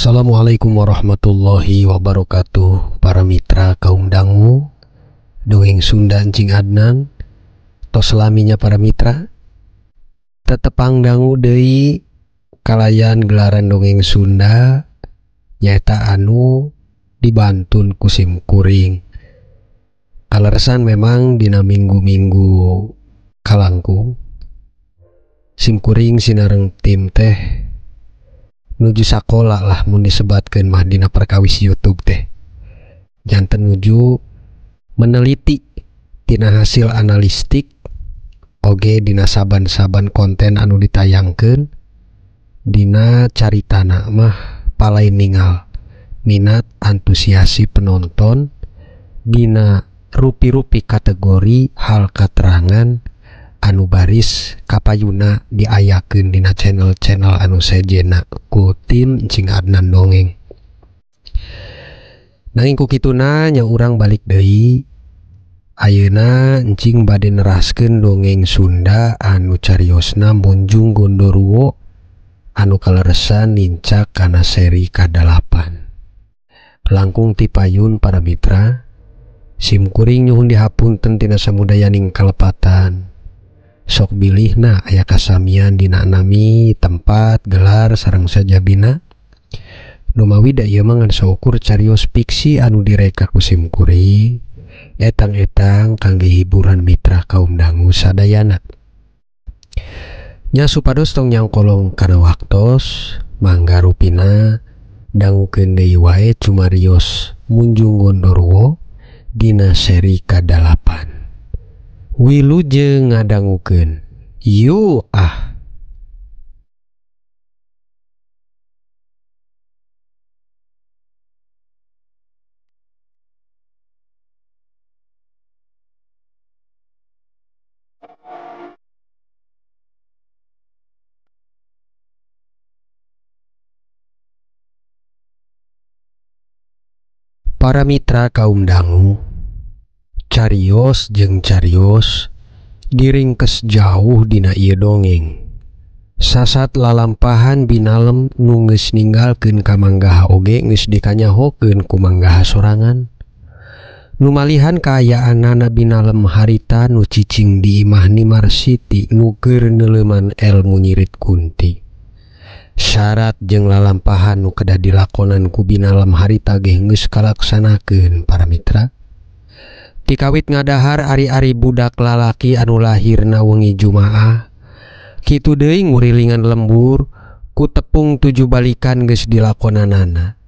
Assalamualaikum warahmatullahi wabarakatuh. Para mitra kaum dangu dongeng Sunda Encing Adnan, tos laminya para mitra tetepang dangu deui kalayan gelaran dongeng Sunda nyaeta anu dibantun ku sim kuring. Kaleresan memang dina minggu-minggu kalangkung sim kuring sinareng tim teh nuju sakola lah mun disebatkeun mah dina perkawis YouTube teh. Janten nuju meneliti tina hasil analistik oge dina saban-saban konten anu ditayangkeun dina caritana mah palai ningal minat antusiasi penonton dina rupi-rupi kategori hal katerangan anu baris kapayuna diayakeun dina channel-channel anu sejena ku tim Encing Adnan Dongeng. Nanging ku kituna nya urang balik deui. Ayeuna Encing bade neraskeun dongeng Sunda anu cariosna Munjung Gondoruwo anu kaleresan nincak kana seri ka-8. Langkung ti payun para mitra, sim kuring nyuhun dihapunten tina samudayaning kalepatan. Sok bilihna aya kasamian dina nami, tempat, gelar sareng sajabina. Numawi da ieu mah ngan saukur carios fiksi anu direka ku sim kuring, etang-etang kangge hiburan mitra kaum dangu sadayana. Nya supados tong nyangkolong kana waktos, mangga rupina dangukeun deui wae cumarios Munjung Gondoruwo dina seri ka-8. Wilujeng ngadangukeun. Yu ah. Para mitra kaum dangu, carios jeung carios diringkes jauh dina ieu dongeng. Sasat lalampahan binalem nu geus ninggalkeun ka manggaha oge geus dikanyahokeun ku manggaha sorangan. Nu malihan kaayaanana binalem harita nu cicing di imah Ni Marsiti nu keur neuleuman elmu nyirit kunti. Syarat jeung lalampahan nu kedah dilakonan ku binalem harita ge geus kalaksanakeun para mitra. Tikawit ngadahar ari-ari budak lalaki anu lahirna wengi Jumaah, kitu deui ngurilingan lembur ku tepung 7 balikan geus dilakonanana.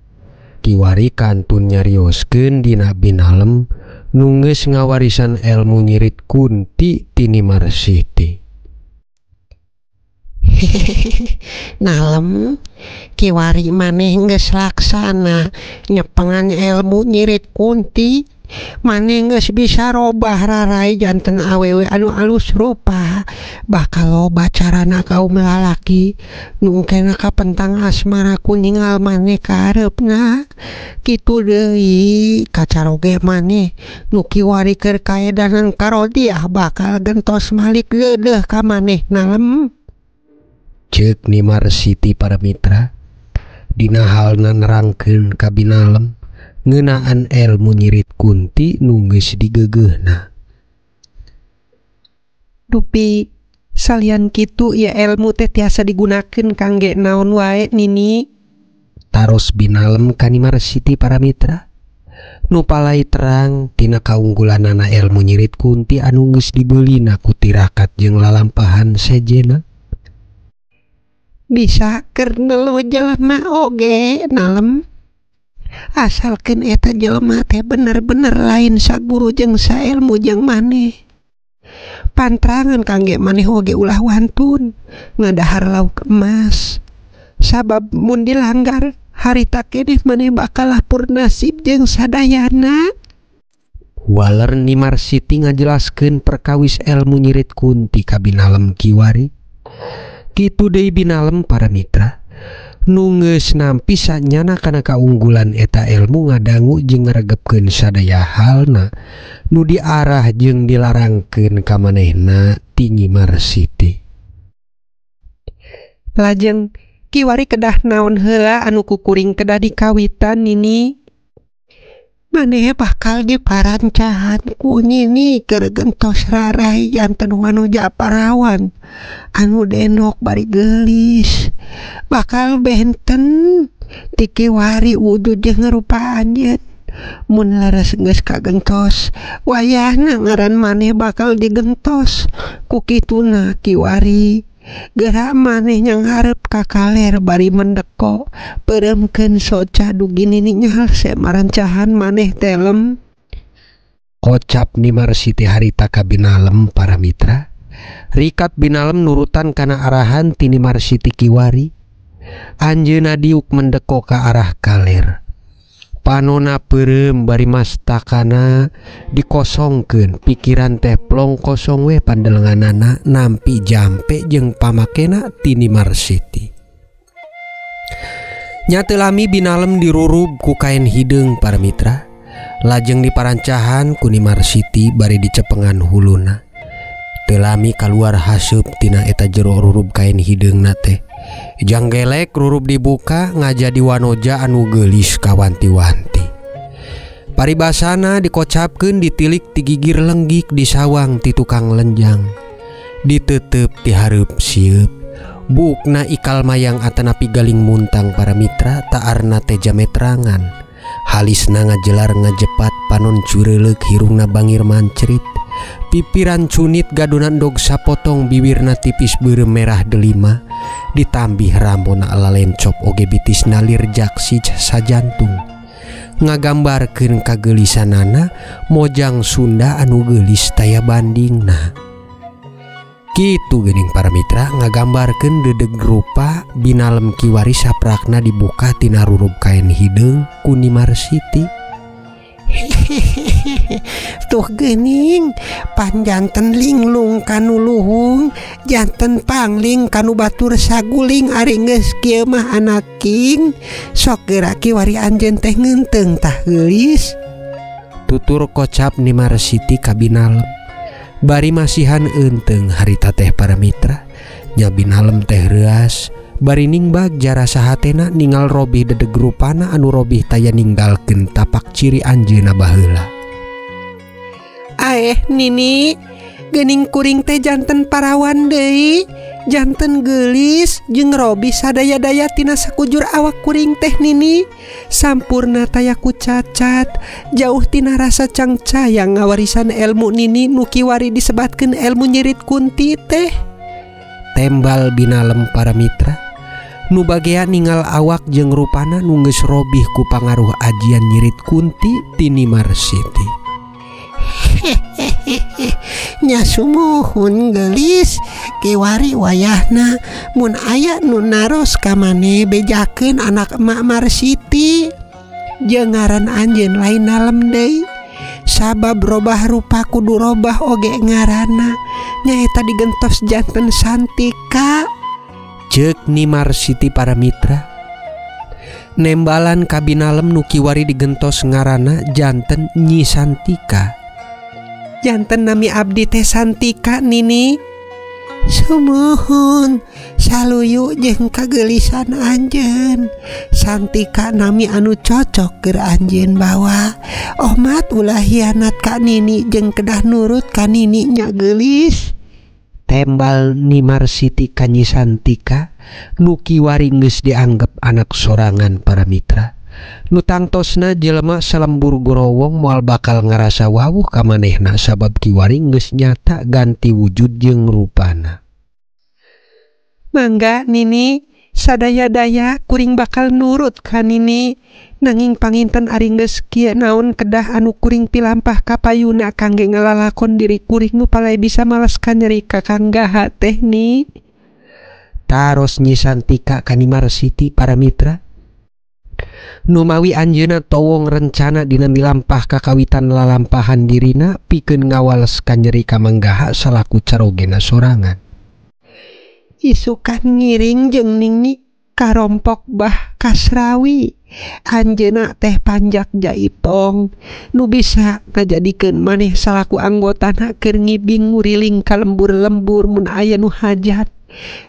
Kiwari kantun nyarioskeun dina binalem nu geus ngawarisan elmu nyirit kunti ti Ni Marsiti. Nalem kiwari maneh geus laksana nyepengan elmu nyirit kunti. Maneh geus bisa robah rarai janten awewe anu alus rupa, bakal loba carana kaum lalaki nu engkena kapentang asmara ku ningal maneh kahareupna. Kitu deui kacaroge maneh nu kiwari keur kaedanan karodiah bakal gentos malik deudeuh ka maneh nalem. Ceuk Ni Marsiti para mitra dina halna nerangkeun ka binalem ngeunaan elmu nyirit kunti nu geus digeugeuhna. Dupi salian kitu ya elmu teh tiasa digunakeun kangge naon wae nini? Taros binalem ka Ni Marsiti para mitra nu palai terang tina kaunggulanana elmu nyirit kunti anu geus dibeulina ku tirakat jeung lalampahan sejena. Bisa keur nelu jelema oge nalem, asalkeun eta jelema teh bener-bener lain saguru jeung saelmu jeung maneh. Pantrangan kangge maneh oge ulah wantun ngadahar lauk emas, sabab mun dilanggar harita keneh maneh bakal lapur nasib jeung sadayana. Waler Ni Marsiti ngajelaskeun perkawis elmu nyirit kunti ka binalem kiwari. Kitu deui binalem para mitra nu geus nampi sanyana kana kaunggulan eta elmu ngadangu jeung ngaregepkeun sadaya halna nu diarah jeung dilarangkeun ka manehna ti Ni Marsiti. Lajeng Kiwari kedah naon heula anu kukuring kedah dikawitan Nini? Maneh bakal diparancahan ku Nini keur gentos rarai janten wanoja parawan anu denok bari geulis. Bakal benten ti kiwari wujud jeung rupa anjeun. Mun leres geus kagentos wayahna ngaran maneh bakal digentos ku kituna. Kiwari geura maneh nyanghareup ka kaler bari mendeko, peureumkeun soca dugi Nini nyalse marancahan maneh telem. Kocap Ni Marsiti harita ka Binalem para mitra. Rikat Binalem nurutan kana arahan ti Ni Marsiti kiwari. Anjeunna diuk mendeko ka arah kaler. Panona peureum bari mastakana dikosongkeun, pikiran teh plong kosong we pandelenganana nampi jampe jeung pamakena ti Ni Marsiti. Nya teu lami Binalem dirurub ku kain hideung para mitra. Lajeng diparancahan ku Ni Marsiti bari dicepengan huluna. Teu lami kaluar haseup tina eta jero rurub kain hideungna teh. Janggelek rurub dibuka ngajadi wanoja anu geulis kawanti-wanti. Paribasana dikocapkeun ditilik ti gigir lenggik disawang ti tukang lenjang. Ditetep ti hareup sieup. Buukna ikal mayang atanapi galing muntang para mitra taarna teh jametrangan. Halisna ngajelar ngajepat panon cureuleuk hirungna bangir mancrit. Pipiran cunit gadunan dog sapotong bibirna tipis beureum merah delima. Ditambih rambona lalencop oge bitis nalir jaksi sajantung. Ngagambarkeun kageulisanana mojang Sunda anu geulis taya bandingna. Kitu geuning para mitra ngagambarkeun dedeg rupa Binalem kiwari saprakna dibuka tina rurub kain hideung ku Ni Marsiti. Tuh geuning panjanten linglung kanu luhung janten pangling kanu batur saguling ari geus kieu mah anaking sok geura kiwari anjeun teh ngeunteung tah geulis. Tutur kocap Ni Marsiti ka Binalem. Bari masihan eunteung harita teh para mitra. Nya Binalem teh reuas bari ningbag jarasa hatena ningal robih dedeg rupana anu robih taya ninggalkeun tapak ciri anjeunna baheula. Aeh Nini, geuning kuring teh janten parawan deui, janten geulis jeung robih sadaya-daya tina sakujur awak kuring teh Nini. Sampurna taya ku cacat, jauh tina rasa cangcayang ngawarisan ilmu Nini nu kiwari disebatkeun ilmu nyirit kunti teh. Tembal Binalem para mitra, nu bagea ningal awak jeung rupana nu geus robih ku pangaruh ajian nyirit kunti ti Ni Marsiti. Nya sumuhun geulis kiwari wayahna mun aya nu naros ka maneh bejakeun anak emak Marsiti. Jeung ngaran anjeun lain nalem deui, sabab robah rupa kudu robah oge ngaranna nyaeta digentos janten Santika. Ceuk Ni Marsiti para mitra, nembalan ka Binalem nu kiwari digentos ngaranna janten Nyi Santika. Janten nami abdi teh Santika Nini. Sumuhun saluyu jeung kageulisan anjeun. Santika nami anu cocok keur anjeun bawa. Omat ulah hianat ka Nini jeung kedah nurut ka Nini nya geulis. Tembal Ni Marsiti ka Nyi Santika nu kiwari geus dianggep anak sorangan para mitra. Nu tangtosna jelema salembur gorowong moal bakal ngarasa wawuh ka manehna sabab kiwari geus nyata ganti wujud jeung rupana. Mangga Nini, sadaya-daya kuring bakal nurut ka Nini. Nanging panginten ari geus kieu naon kedah anu kuring pilampah ka payuna kangge ngalalakon diri kuring nu palai bisa males kanyeri ka Kang Gaha teh Ni. Taros Nyi Santika ka Ni Marsiti para mitra. Numawi anjeunna towong rencana dina milampah kakawitan lalampahan dirina pikeun ngawales kanyeri ka Manggaha salaku carogena sorangan. Isukan ngiring jeung Nini karompok Bah Kasrawi. Anjeunna teh panjak jaipong nu bisa ngajadikeun maneh salaku anggotana keur ngibing nguriling ka lembur-lembur mun aya nu hajat.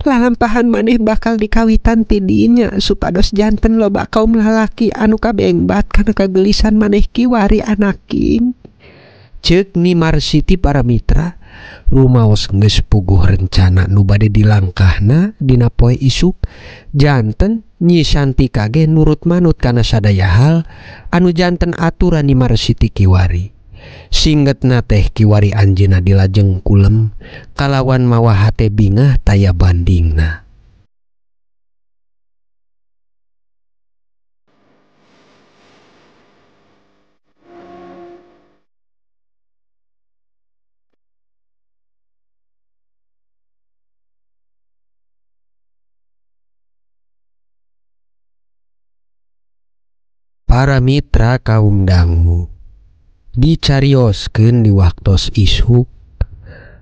Lalampahan maneh bakal dikawitan ti dinya supados janten loba kaum lalaki anu kabengbat kana kagelisan maneh kiwari anaking. Ceuk Nyi Marsiti para mitra rumaos geus puguh rencana nu bade dilangkahna dina poe isuk janten Nyi Santika ge nurut manut kana sadaya hal anu janten aturan Nyi Marsiti kiwari. Singgetna teh kiwari anjeunna dilajeng kulem kalawan mawa hate bingah taya bandingna. Para mitra kaum dangu dicarioskeun di waktos isuk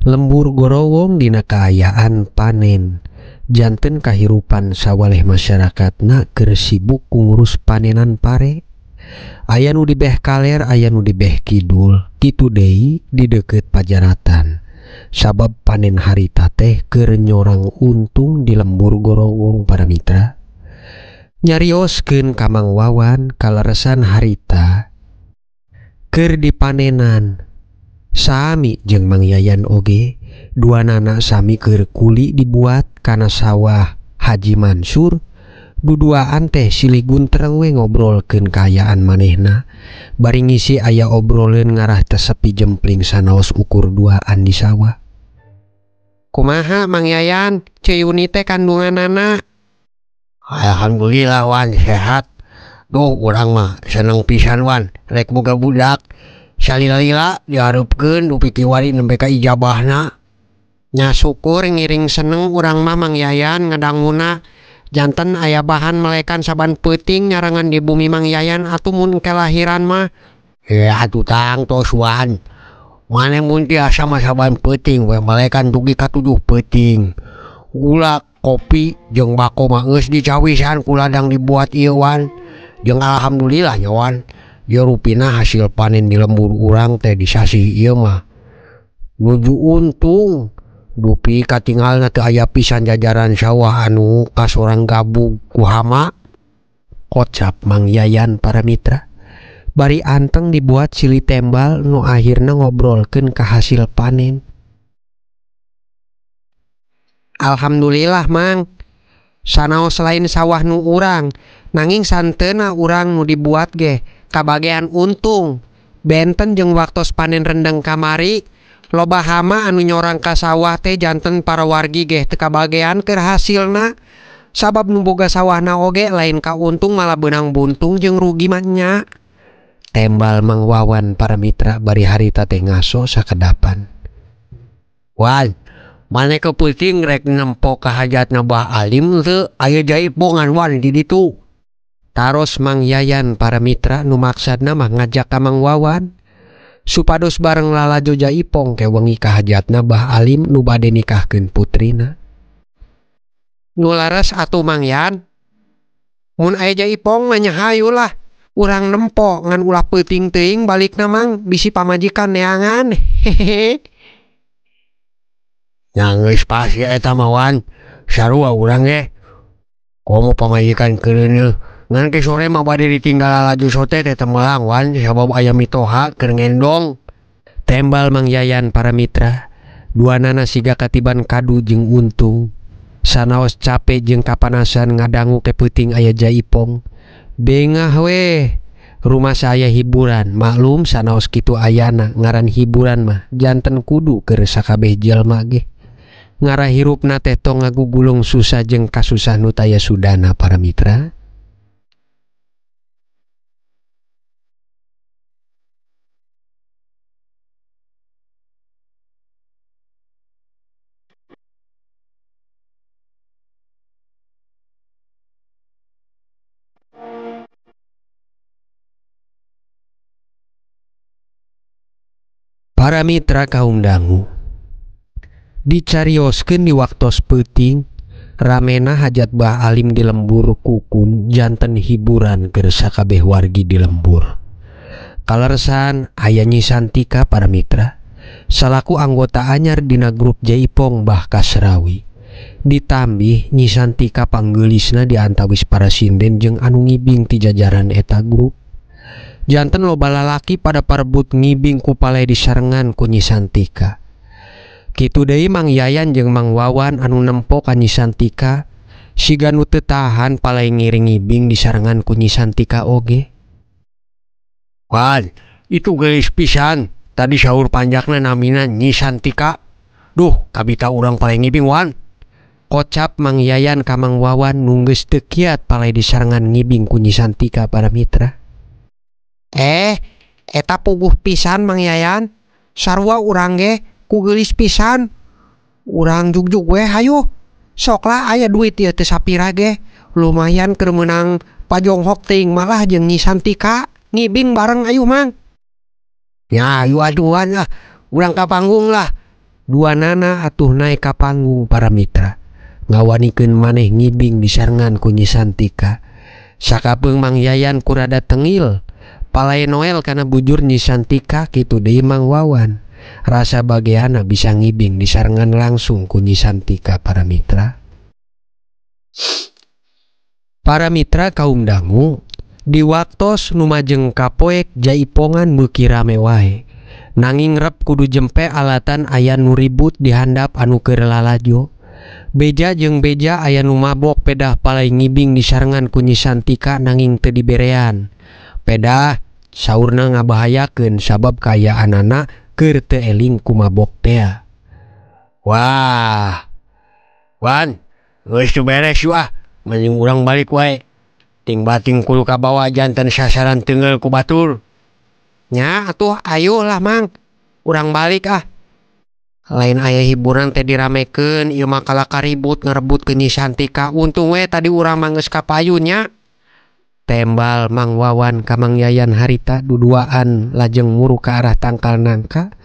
lembur gorowong dina kaayaan panen janten kahirupan sawaleh masyarakatna keur sibuk ngurus panenan pare. Aya nu dibeh kaler, aya nu dibeh kidul, kitu deui di deukeut pajaratan sabab panen harita teh keur nyorang untung di lembur gorowong. Para mitra nyarioskeun ka Mang Wawan kaleresan harita keur dipanenan sami jeung Mang Yayan oge duanana sami keur kuli dibuat kana sawah Haji Mansur. Duduaan teh silih guntreng we ngobrolkeun kaayaan manehna bari ngisi aya obroleun ngarah teh sepi jempling sanaos ukur duaan di sawah. Kumaha Mang Yayan, Ceu Yuni teh kandunganana? Alhamdulillah Wan, sehat. Duh, urang mah seneng pisan Wan, rek boga budak. Salila-lila dihareupeun dupi kiwari nembe ka ijabahna. Nya syukur ngiring seneng urang mah Mang Yayan ngadanguna. Janten aya bahan melekan saban peuting nyarangan di bumi Mang Yayan atuh mun kelahiran mah. Ya atuh tang tos Wan. Mane mun tiasa mah saban peuting we melekan dugi ka 7 peuting. Gula, kopi jeung bako mah geus dicawisan ku ladang dibuat ieu Wan. Jeung alhamdulillah nya Wan, ieu rupina hasil panen di lembur urang teh di sasih ieu mah nuju untung. Dupi katingalna teu aya pisan jajaran sawah anu kasorang gabug ku hama. Kocap Mang Yayan para mitra bari anteng dibuat silih tembal nu akhirna ngobrolkeun ka hasil panen. Alhamdulillah Mang, sanaos lain sawah nu urang nanging santeuna urang nu dibuat ge kabagean untung. Benten jeung waktos panen rendeng kamari loba hama anu nyorang ka sawah teh janten para wargi ge teu kabagean keur hasilna. Sabab nu boga sawahna oge lain ka untung malah beunang buntung jeung rugi mah nya. Tembal Mang Wawan para mitra bari harita teh ngaso sakedapan. Wan, mane kepeuting rek nempo ka hajatna Bah Alim teu aya jaipongan Wan di ditu. Taros Mang Yayan para mitra nu maksadna mah ngajak ka Mang Wawan supados bareng lalajo jaipong ke wengi ka hajatna Bah Alim nu bade nikahkeun putrina. Nu laras atuh Mang Yan, mun aya jaipong mah nya hayu lah urang nempo ngan ulah peuting teuing balikna Mang, bisi pamajikan neangan. Hehehe. Nya geus pasti eta mah Wan, sarua urang ge. Komo pamajikan keureuneuh ngan ke sore mah bade ditinggal lalajo sote teh temelang Wan, sabab aya mitoha keur ngendong. Tembal Mang Yayan para mitra duanana siga katiban kadu jeung untung. Sanaos cape jeung kapanasan ngadangu ke peuting aya jaipong. Bengah weh rumah saya hiburan, maklum sanaos kitu ayana ngaran hiburan mah janten kudu keur sakabeh jelma ge. Ngarah hirupna teh tong ngagugulung susah jeung kasusah nu taya sudana para mitra. Para mitra kaum dangu dicarioskeun di waktos peuting ramena hajat Bah Alim di lembur kukun janten hiburan keur sakabeh wargi di lembur. Kaleresan aya Nyi Santika para mitra salaku anggota anyar dina grup Jaipong Bah Kasrawi. Ditambih Nyi Santika panggeulisna di antawis para sinden jeung anu ngibing ti jajaran eta grup. Janten loba lalaki pada parebut ngibing ku palai disarengan ku Nyi Santika. Kitu deui Mang Yayan jeung Mang Wawan anu nempo ka Nyi Santika siga nu teu tahan palai ngiring ngibing disarengan ku Nyi Santika oge. Wan, itu geulis pisan. Tadi sahur panjakna namina Nyi Santika. Duh, kabita urang palai ngibing Wan. Kocap Mang Yayan ka Mang Wawan nu geus teu kiat palai disarengan ngibing ku Nyi Santika para mitra. Eta puguh pisan Mang Yayan. Sarua urang ge ku geulis pisan. Urang jugjug we hayu. Sok lah aya duit ieu teh sapira ge. Lumayan keur meunang pajonghok teuing malah jeung Nyi Santika ngibing bareng ayu Mang. Ya ayu aduan lah, urang ka panggung lah. Dua nana atuh naik ka panggung para mitra. Ngawanikeun maneh ngibing disarengan ku Nyi Santika. Sakapeung Mang Yayan kurada tengil. Palai Noel kana bujur Nyi Santika kitu deui Mang Wawan. Rasa bageana bisa ngibing disarengan langsung ku Nyi Santika para mitra. Para mitra kaum dangu, di waktos nu majeng kapoek jaipongan beuki rame wae. Nanging rep kudu jempe alatan aya nu ribut di handap anu keur lalajo. Beja jeung beja aya nu mabok pedah palai ngibing disarengan ku Nyi Santika nanging teu diberean. Pedah saurna ngabahayakeun sabab kaayaanana keur teu eling ku mabok tea. Wah. Wan, geus teu beres ah, mending urang balik wae. Ting bating kudu kabawa janten sasaran teunggeul ku batur. Nya atuh ayo lah Mang. Urang balik ah. Lain aya hiburan teh diramekeun ieu mah kalaka ribut ngerebut ke Nyi Santika. Untung we tadi urang mah geus kapayun nya. Tembal Mang Wawan ka Mang Yayan harita duduaan lajeng muru ka arah tangkal nangka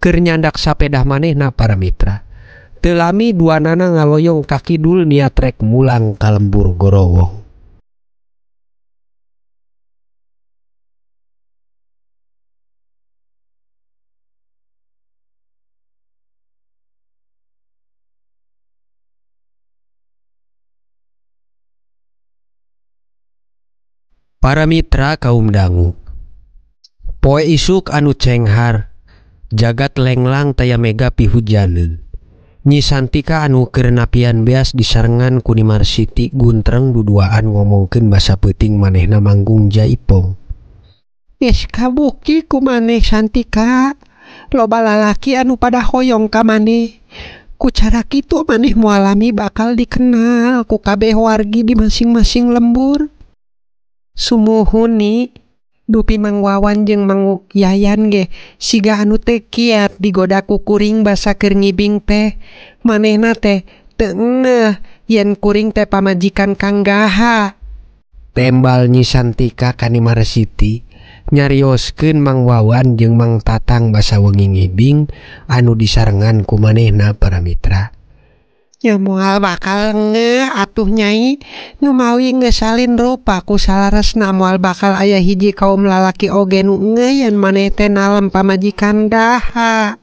keur nyandak sapedah manehna para mitra. Teu lami duanana ngaloyong ka kidul niat rek mulang ka lembur Gorowong. Para mitra kaum dangu, poe isuk anu cenghar, jagat lenglang taya mega pihujaneun. Nyi Santika anu keur napian beas disarengan ku Nyi Marsiti guntreng duduaan ngomongkeun basa peuting manehna manggung jaipong. Geus kabukti ku maneh Santika, loba lalaki anu pada hoyong ka maneh. Ku cara kitu maneh moal lami bakal dikenal ku kabeh wargi di masing-masing lembur. Sumuhun ni dupi Mang Wawan jeung Mang Yayan ge siga anu teu kiat digoda ku kuring basa keur ngibing teh. Manehna teh teu ngeuh yen kuring teh pamajikan Kang Gaha. Tembal Nyi Santika ka Nyi Marsiti nyarioskeun Mang Wawan jeung Mang Tatang basa wengi ngibing anu disarengan ku manehna para mitra. Ya moal bakal ngeuh atuh Nyai, nu mawi geus salin rupa ku salaresna moal bakal aya hiji kaum lalaki oge nu ngeuh yen maneh teh nalem pamajikan Daha.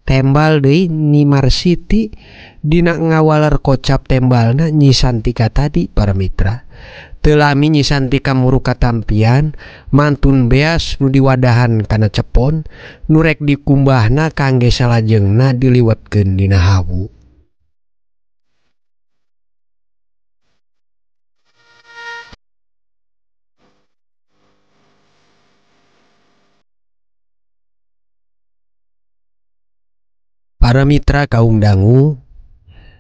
Tembal deui Nyi Marsiti dina ngawaler kocap tembalna Nyi Santika tadi para mitra. Teu lami Nyi Santika muru katampian mantun beas nu diwadahan kana cepon nu rek dikumbahna kangge salajengna diliwetkeun dina hawu. Para mitra kaum dangu,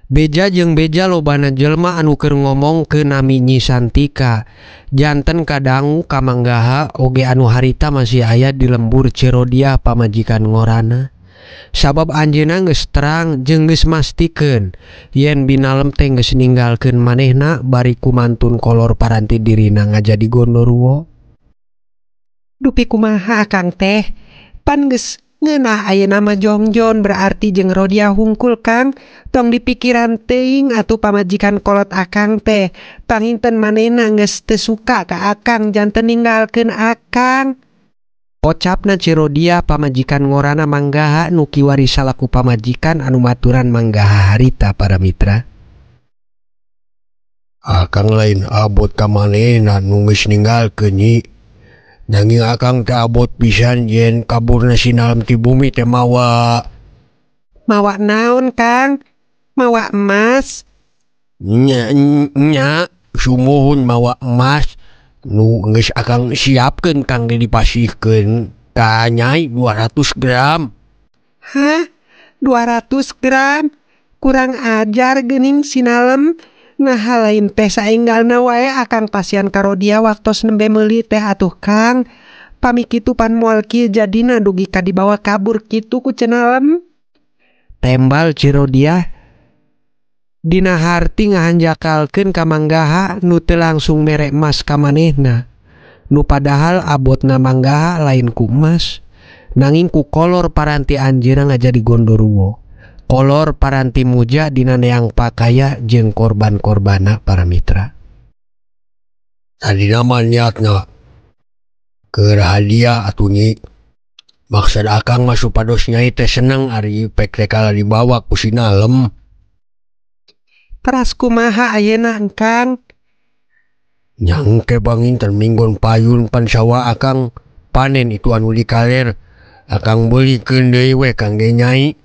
beja jeung beja lobana jelma anu keur ngomong ke nami Nyi Santika. Janten kadangu ka Manggaha oge anu harita masih aya di lembur Cerodiah pamajikan ngorana. Sabab anjeunna geus terang jeung geus mastikeun yen binalem teh geus ninggalkeun manehna bari kumantun kolor paranti dirina ngajadi gondoruo. Dupi kumaha akang teh? Pan geus ngeunah ayeuna mah jongjon berarti jeung Rodia hungkul Kang. Tong dipikiran teuing atuh pamajikan kolot akang teh. Panginten manehna geus teu suka ka akang janten ninggalkeun akang. Kocapna Cirodia pamajikan ngorana Manggaha nu kiwari salaku pamajikan anu maturan Manggaha harita para mitra. Akang lain abot ka manehna nu geus ninggalkeun nyi. Nanging akang teh abot pisan yen kaburna si Nalem ti bumi teh mawa. Mawa naon Kang? Mawa emas? Nya, nya sumuhun mawa emas nu geus akang siapkeun kangge dipasihkeun ka Nyai 200 gram. Hah? 200 gram? Kurang ajar geuning si Nalem. Nah lain teh saenggalna wae akang pasian ka Rodia waktos nembe meuli teh atuh Kang. Pami kitu pan moal kieu jadina dugi ka dibawa kabur kitu ku Ceu Nalem. Tembal Ci Rodiah dina harti ngahanjakalkeun ka Manggaha nu teu langsung mere emas ka manehna. Nu padahal abotna Manggaha lain ku emas, nanging ku kolor paranti anjeunna ngajadi gondoruwo. Kolor paranti muja dina neang pakaya jeung korban-korbana para mitra. Tadina mah niatna keur hadiah atuh nyi. Maksud akang mah supados Nyai teh seneng ari pek teh kala dibawa ku si Nalem. Teras kumaha ayeuna Kang? Nyangke panginten minggon payun pan sawa akang panen itu anu dikaler. Akang beulikeun deui we kangge Nyai.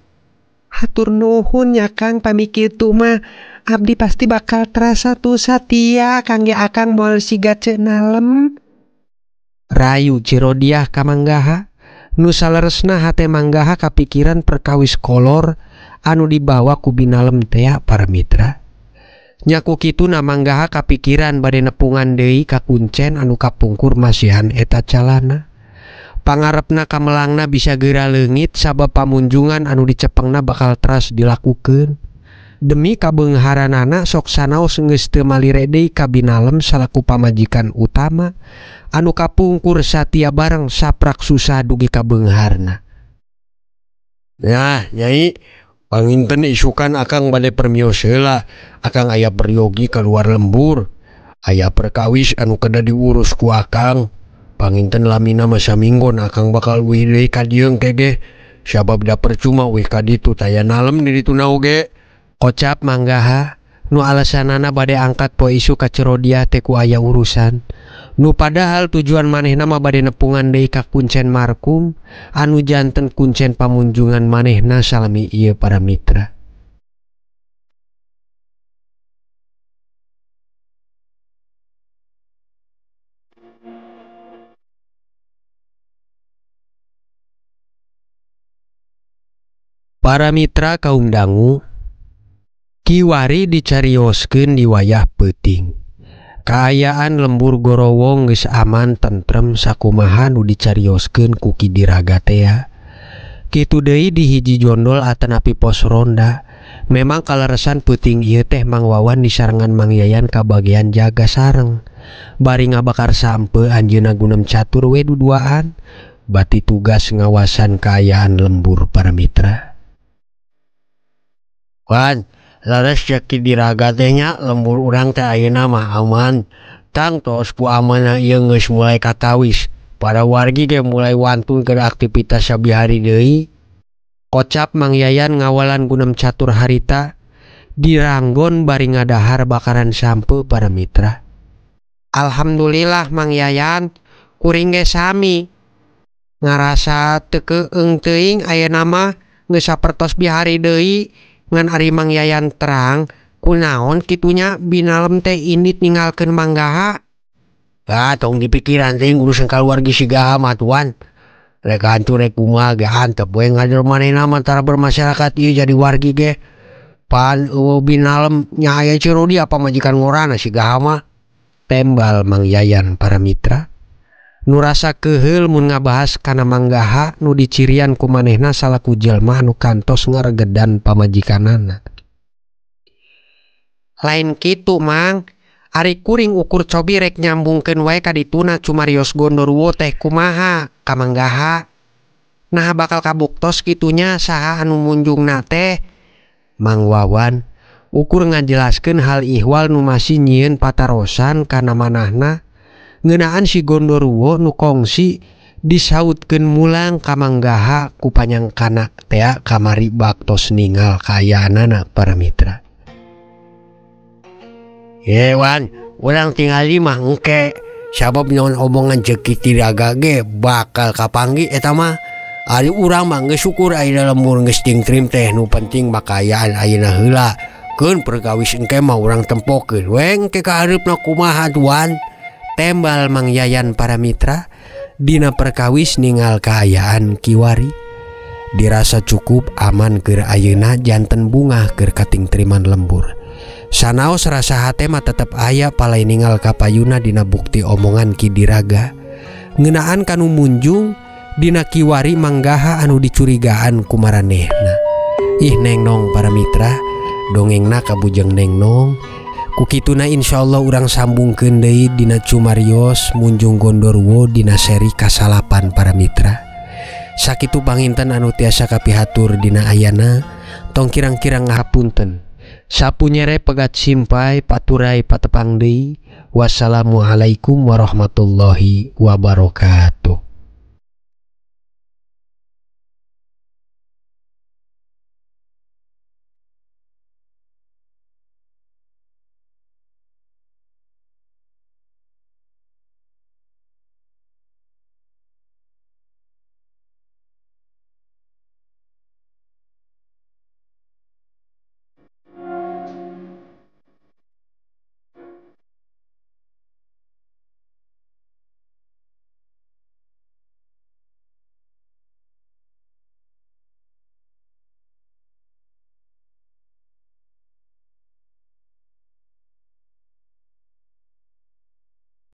Hatur nuhun nya Kang pami kitu mah abdi pasti bakal terasa tuh satia kangge akang moal siga Ceu Nalem. Rayu Ci Rodiah ka Manggaha nu saleresna hate Manggaha kapikiran perkawis kolor anu dibawa ku Binalem tea para mitra. Nya ku kituna Manggaha kapikiran bade nepungan deui ka kuncen anu kapungkur masihan eta calana. Pangarepna kamelangna bisa geura leungit sabab pamunjungan anu dicepengna bakal teras dilakukeun. Demi kabeungharanana sok sanaos geus teu malire deui ka Binalem salaku pamajikan utama anu kapungkur satia bareng saprak susah dugi ka beungharna. Nah, Nyai, panginten isukan akang bade permios heula. Akang aya peryogi keluar lembur. Aya perkawis anu kedah diurus ku akang. Panginten lamina mah saminggon akang bakal uih deui ka dieu engke ge. Sabab da percuma uih ka ditu taya nalem di dituna oge. Kocap Manggaha nu alasanana bade angkat poe isuk ka Ci Rodiah teh ku aya urusan. Nu padahal tujuan manehna mah bade nepungan deui ka kuncen markum anu janten kuncen pamunjungan manehna salami ieu para mitra. Para mitra kaum dangu kiwari dicarioskeun di wayah peuting. Kaayaan lembur Gorowong geus aman tentrem sakumaha nu dicarioskeun ku Ki Diraga tea. Kitu deui di hiji jondol atanapi pos ronda. Memang kaleresan peuting ieu teh Mang Wawan disarengan Mang Yayan kabagian jaga sareng. Bari ngabakar sampe anjeunna gunem catur we duduaan bati tugas ngawasan kaayaan lembur para mitra. Wan, laras cek Ki Diraga teh nya lembur urang teh ayeuna mah aman. Tangtos ku amanah ieu geus mulai katawis. Para wargi ge mulai wantun keur aktivitas sabihari deui. Kocap Mang Yayan ngawalan gunem catur harita diranggon bari ngadahar bakaran sampe para mitra. Alhamdulillah Mang Yayan, kuring ge sami. Ngarasa teu keung teuing ayeuna mah geus sapertos bihari deui. Ngan ari Mang Yayan terang kunaon kitunya Binalem teh indit ninggalkeun Manggaha. Ah, tong dipikiran teh urusan kaluarga si Gaha mah tuan. Rek hancur rek kumaha ge antep we ngajar manehna mah tara bermasyarakat ieu jadi wargi ge. Pan eueuh Binalem nya aya Ci Rodi apa majikan ngorana si Gaha mah. Tembal Mang Yayan para mitra. Nu rasa keheul mun ngabahas kana Manggaha nu dicirian ku manehna salaku jelema anu kantos ngaregedan pamajikanana. Lain kitu Mang, ari kuring ukur cobi rek nyambungkeun wae ka dituna cumarios gondoruwo teh kumaha ka Manggaha. Nah bakal kabuktos kitunya saha anu munjungna teh. Mang Wawan ukur ngajelaskeun hal ihwal nu masih nyieun patarosan kana manahna ngeunaan si gondoruwo nu kongsi disautkeun mulang ka Manggaha ku panyangkana tea kamari baktos ningal kaayaanana para mitra. Ye Wan, urang tingali mah engke sabab nyaon omongan ceuk Ki Diraga ge bakal kapanggi eta mah. Ari urang mah geus syukur ayeuna lembur geus tingtrim teh nu penting mah kaayaan ayeuna heula. Keun perkawis engke mah urang tempokeun we engke ka hareupna kumaha tuan. Tembal Mang Yayan para mitra dina perkawis ningal kaayaan kiwari. Dirasa cukup aman keur ayeuna janten bungah keur katingtriman lembur. Sanaos rasa hate mah tetep aya palai ningal kapayuna dina bukti omongan Ki Diraga. Ngeunaan kanu munjung dina kiwari manggaha anu dicurigaan ku maranehna. Ih neng nong para mitra, dongengna kabujeng neng nong. Kukituna insyaallah urang sambungkeun deui dina Cumarios Munjung Gondorwo dina seri kasalapan para mitra. Sakitu panginten anu tiasa kapihatur dina ayana, tong kirang-kirang ngapunten. Sapu nyere pegat simpai paturai patepang deui. Wassalamualaikum warahmatullahi wabarakatuh.